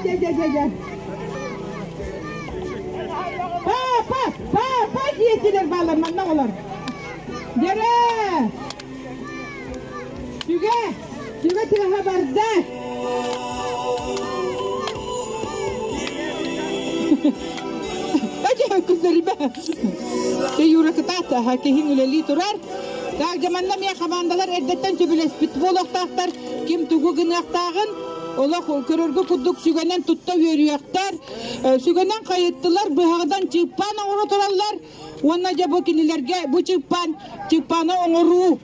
дьэ, дьэ, дьэ, дьэ. Папа, папа диэтилэр баалар манна оҕолор. Дьэрэ! Сүгэ, сүгэ тыаһа барда. Эдьэ күллэрибэ. Те Юра кытаат, киһиҥ үлэлии турар. Так, дьэ манна эмиэ хамаандалар эрдэттэн сөбүлэспит буолуохтаахтар. Ким тугу гыныахтааҕын олох көрөргө курдук сүгэнэн тутта үөрүйэхтэр. Сүгэнэн хайыттылар, быһаҕынан чыыппаан оҥоро тураллар. Уонна дьэ бу кинилэргэ бу чыыппаан, чыыппааны оҥоруу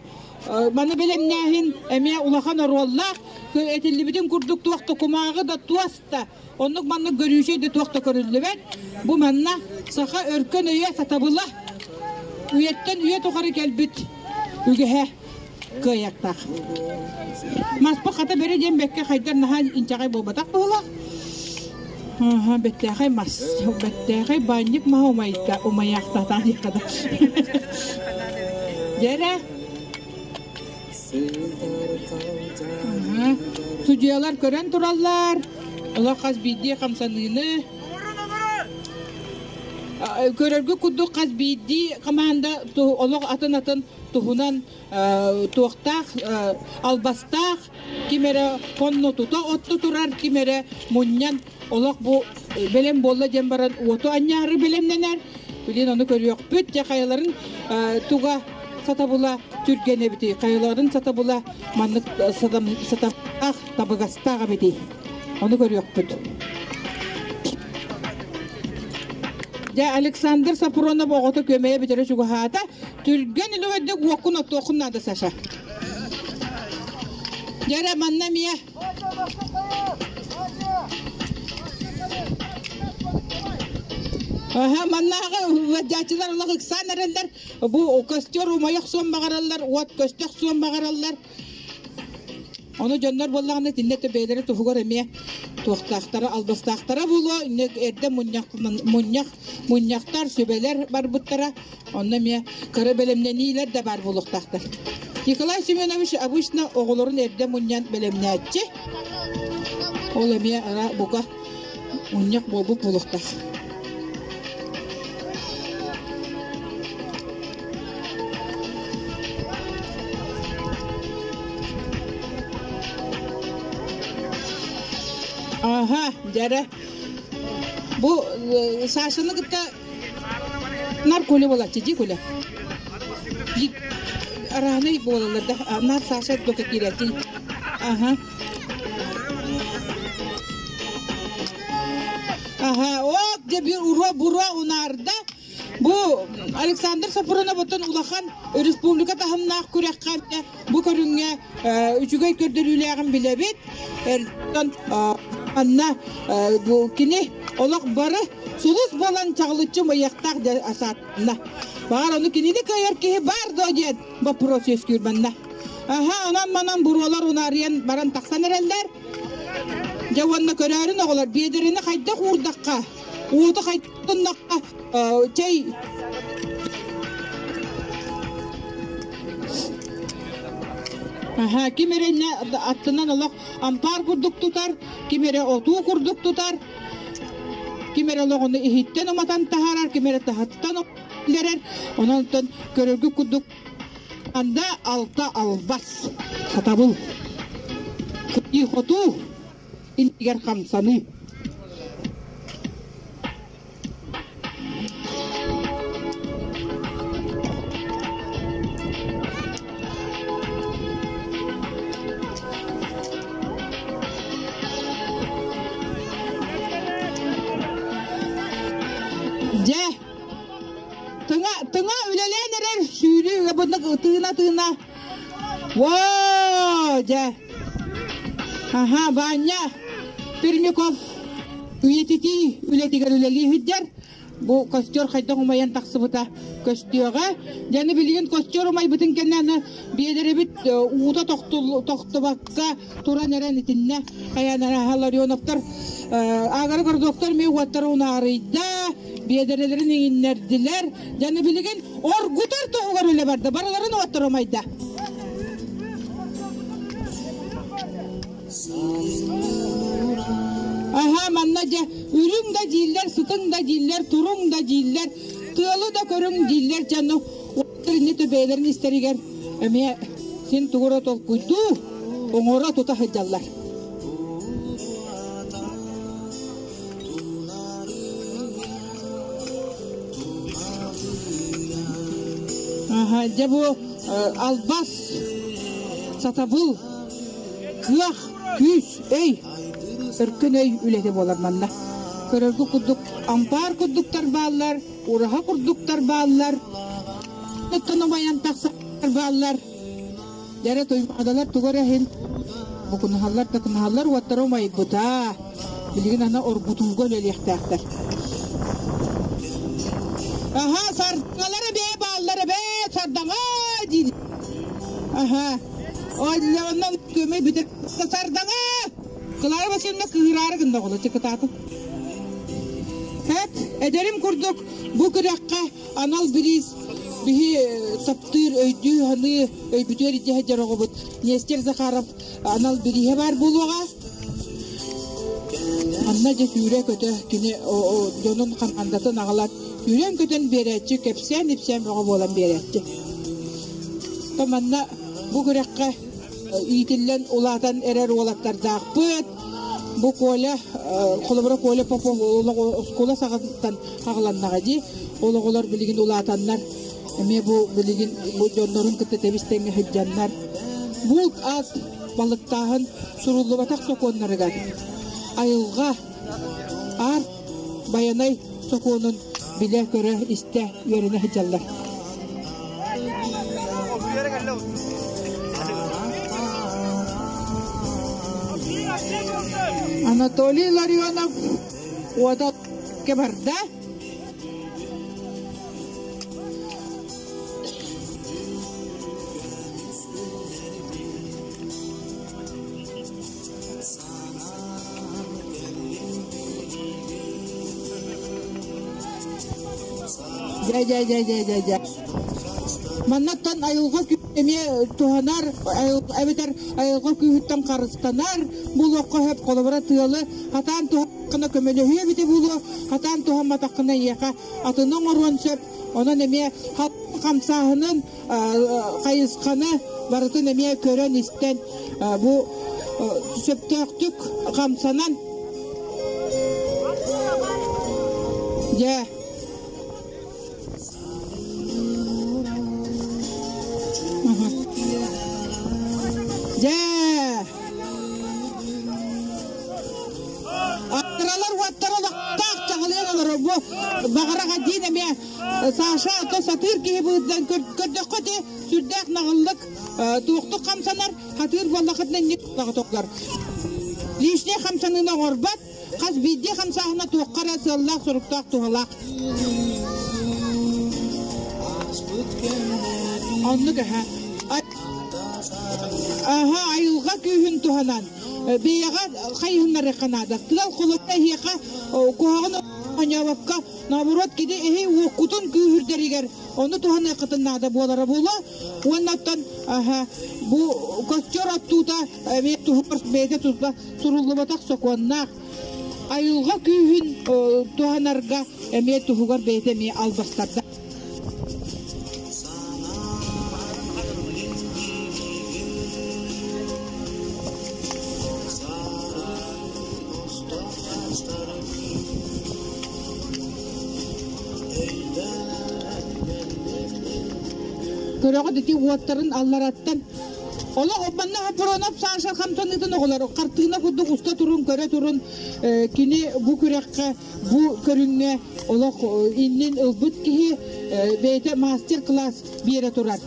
маны бэлэмнээһин эмиэ улахан оруоллаах. Этиллибитин курдук туох да кумааҕы да туос да оннук маннык көрүүчэй да туох да көрүллүбэт. Бу манна саха өркөн өйө сатабыла үйэттэн үйэ тухары кэлбит үгэһэ кыайыахтаах. Маспа хата бөрө диэн бэккэ хайдар наһаа инчэҕэй буолбатах быһыылаах. Аха, бэттээхэй мас, бэттээхэй баанньык маһа умайда, умайаахтаатаан диэххэ да. Дьэрэ. Судьуйалар көрөн тураллар. Олох хас биирдии хамсаныыны көрөргө курдук хас биирдии команда олох атын-атын туһунан туохтаах албастаах ким эрэ хонно тута отто турар ким эрэ мунньан олох бу бэлэм буолла диэн баран уоту анньаары бэлэмнэнэр билин ону көрүөхпүт дьэ хайаларын туга сатабыла түргэн эбитий хайаларын сатабыла маннык сатамах табыгастаах эбитий ону көрүөхпүт дьэ Александр Сапронов оҕото күөмэйэ бүтэрэ чугаһаата Түргэн үлүгэрдик уоккун оттуоххун наада, Саша. Дьэрэ, манна эмиэ. Аха, маннааҕы ыалдьааччылар олох ыксаан эрэллэр. Бу костер умайа охсуон баҕараллар, уот көстө охсуон баҕараллар. Ону дьоннор буоллаҕына итиннэ бэйэлэрэ туһугар эмиэ туохтаахтара, албастаахтара буолуо. Эрдэ мунньах, мунньах, мунньахтар, сүбэлэр барбыттара. Онно эмиэ кыра бэлэмнэниилэр да баар буолуохтаахтар. Николай Семенович обычно оҕолорун эрдэ мунньан бэлэмнээччи. Ол эмиэ ара бука мунньах буолбут буолуохтаах. Аха, дьэрэ. Бу Сашаны кытта Нар Коля буолааччы дии Коля. Араанай буолаллар да нар Саша дока киирээччи. Аха. Аха, ок дьэ bir уруо буруо унаарда. Бу Александр Сапронов оттон улахан республика таһымнаах күрэххэ бу көрүҥҥэ үчүгэй көрдөрүүлээҕин билэбит. Эрдон анна бу кини олох бары сулус буолан чаҕылыччы умайыахтаах диэн асаатна. Баҕар ону кинини кыайар киһи баар дуо диэн боппуруос үөскүүр манна. Аха, онон-манан буруолар унаарыйан баран тахсан эрэллэр. Дьэ уонна көрөөрүн оҕолор биэдэрэни хайдах уурдахха, уоту хайдах туннахха чэй Аха, ким эрэ аттынан олох ампаар курдук тутар, ким эрэ отуу курдук тутар, ким эрэ олоҕуну иһиттэн уматан таһаарар, ким эрэ таһыттан үлэрэр. Онон көрөргүт курдук анда алта албас сатабыл хотуу иннигэр хамсаныы. Дьэ, тыҥа, тыҥа үлэлээн эрэр сүүрүү буннук тыына-тыына. Во, дьэ. Аха, Ваня Пермяков үйэтитии үлэтигэр үлэлии сылдьар. Бу костер хайдах умайан тахсыбыта көстүөҕэ. Дьэни билигин костер умайбытын кэннэ аны биэдэрэбит уута тохтубакка туран эрэн итиннэ хайаан Ларионовтар агары городоктор эмиэ уоттара унаарыйда, биэдэрэлэрин иҥиннэрдилэр. Дьэни билигин оргутар туһугар үлэ барда, барыларын уоттара умайда. Аһа, манна дьэ үрүҥ да дииллэр, сытыҥ да дииллэр, туруҥ да дииллэр, тыалы да көрүҥ дииллэр дьону инни төбөйөлөрүн истэригэр эмиэ син тугура толкуйдуу, оҥоро тута сылдьаллар. Аха, дьэ бу албас, сатабыл, кыах, күүс, өй, өркөн өй үлэтэ буолар манна. Көрөргө курдук ампаар курдуктар бааллар, ураһа курдуктар бааллар, оттон умайан тахсар бааллар. Дьэрэ туймаадалар тугу эрэ иһин букунаһаллар такынаһаллар уоттара умайбыта. Билигин аны оргутууга үлэлиэхтээхтэр. Аха, сардаҥалар эбээ бааллар эбээ, сардаҥа диир. Аха. Оннонон көмө бүтэр сардаҥа. Клара Васильевна кыыраары гынна оҕоло чыкытаатын. Эт, эдэрим курдук бу күрэххэ анал бириис биһи таптыыр, өйдүү саныы, өйбүтүгэр илдьэ сылдьар оҕобут Нестер Захаров анал бирииһэ баар буолуоҕа. Манна дьэ сүүрэ-көтө кини дьонун хамаандатын аҕалан сүүрэн-көтөн биэрээччи, кэпсээн-ипсээн бөҕө буолан биэрээччи. То манна бу күрэххэ иитиллэн улаатан эрэр уолаттардаахпыт. Бу Коля, холобура Коля Попов оскуола саҕаттан аҕаланнаҕа дии. Ол оҕолор билигин улаатаннар, эмиэ бу билигин бу дьоннорун кытта тэбис-тэҥҥэ сылдьаннар, булт ас балыктааһын суруллубатах сокуоннарыгар айылҕа аар байанай сокуонун билэ-көрө, истэ, үөрэнэ сылдьаллар. Анатолий Ларионов уота барда. Дьэ, дьэ, дьэ, дьэ, дьэ, дьэ. Маннаттан айылҕа эмиэ туһанар, эбэтэр айылҕа күүһүттэн харыстанар буолуохха сөп. Холобура, тыалы хатаан туһаххына көмөлөһүө эбитэ буолуо, хатаан туһамматаххына эйиэхэ атыны оҥоруон сөп. Онон эмиэ хамсааһынын хайысханы барытын эмиэ көрөн-истэн бу сөптөөхтүк хамсанан дьэ дьэ Аттаралар уоттара олохтоох чаҕылыйан олорор бу баҕарах диин эмиэ Саша ото сатыыр киһи быһыытынан көрдөххө ити сүрдээх наҕыллык туохтук хамсанар хатыыр буоллахытына инник тоҕолор лишний хамсаныыны оҥорбот хас биирдии хамсааһына туохха эрэ сыаллаах соруктаах туһалаах оннук аха аха айылҕа күүһүн туһанан бэйэҕэ хайыһыннарыахха наада тыал холобура эһиэхэ куһаҕан оонньообокко наоборот кини эһи уоккутун күүһүрдэригэр ону туһаныаххытын наада буолара буолуо уонна оттон бу костер оттуута эмиэ туһугар бэйэтэ туспа суруллубатах сокуоннаах айылҕа күүһүн туһанарга эмиэ туһугар бэйэтэ эмиэ албастарда. Көрөҕүт ити уоттарын аллараттан Олох манна Хоппуруонап Саша хамсаныытын оҕолор хартыына курдук уста турун, көрө турун кини бу күрэххэ, бу көрүҥҥэ олох иннин ылбыт киһи бэйэтэ мастер-класс биэрэ турар.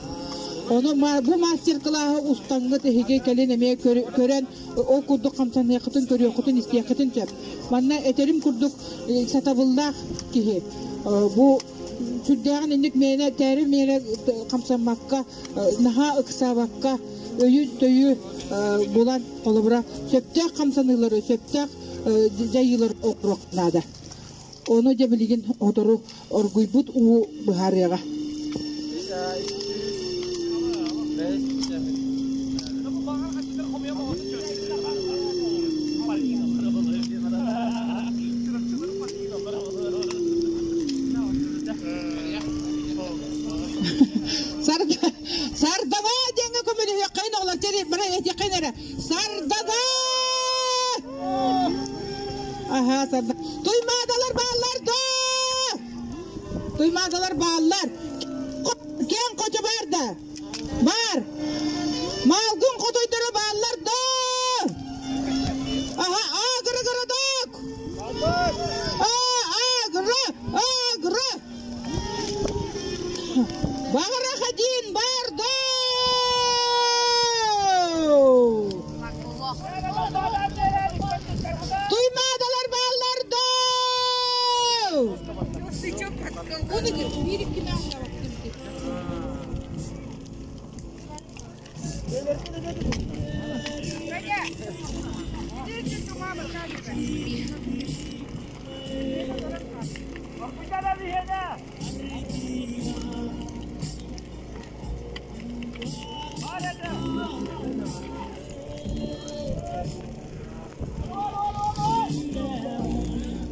Ону бу мастер-классы устаҥҥыт эһиги кэлин эмиэ көрөн ол курдук хамсаныаххытын, көрүөххүтүн, истиэххитин сөп. Манна этерим курдук сатабыллаах киһи бу сүрдээҕин инник мээнэ тээри мээнэ хамсаммакка наһаа ыксаабакка өйү-төйү булан холобура сөптөөх хамсаныылары сөптөөх дьайыылары оҥоруох наада. Ону дьэ билигин сотору оргуйбут уу быһаарыаҕа. этиэххин эрэ. Сардана! Аха, сарда. Туймаадалар бааллар доо! Туймаадалар бааллар. Киэҥ хочо баар да? Баар! Маалгын хотойдоро бааллар доо! Аха, агрогородок! Агро! Агро! Баҕарах один бар доо! Туймаадалар бааллар доо!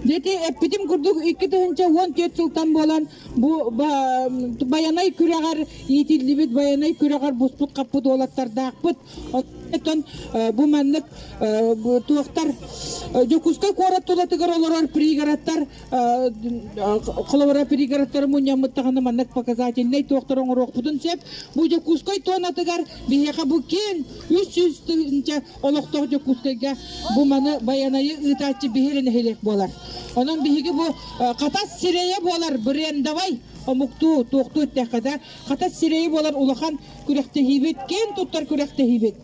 Дети эппитим курдук 2014 сылтан буолан Бу Байанай күрэҕэр иитиллибит Байанай күрэҕэр буспут-хаппыт уолаттардаахпыт. Оттон бу маннык туохтар Дьокуускай куорат тулатыгар олорор пригородтар холобура пригородтары мунньаммыттаҕына маннык показательнай туохтар оҥоруохпутун сөп. Бу Дьокуускай туонатыгар биһиэхэ бу киэҥ 300 тыһыынча олохтоох Дьокуускайга бу маны Байанайы ыытааччы биһиги нэһилиэк буолар. Онон биһиги бу Хатас сирэйэ буолар брендовай омуктуу туохтуу эттэххэ да Хатас сирэйэ буолар улахан күрэхтэһиибит, киэн туттар күрэхтэһиибит,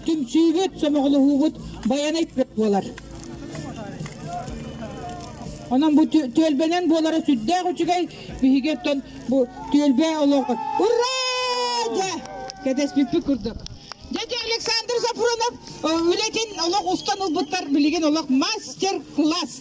түмсүүбүт, сомоҕолоһуубут Байанай буолар. Онон бу түөлбэнэн буолара сүрдээх үчүгэй. Биһиги оттон бу түөлбэ олоҕор Ура! Дьэ, кэтэспиппит курдук. Дядя Александр Сафронов үлэтин олох устан ылбыттар билигин олох мастер-класс.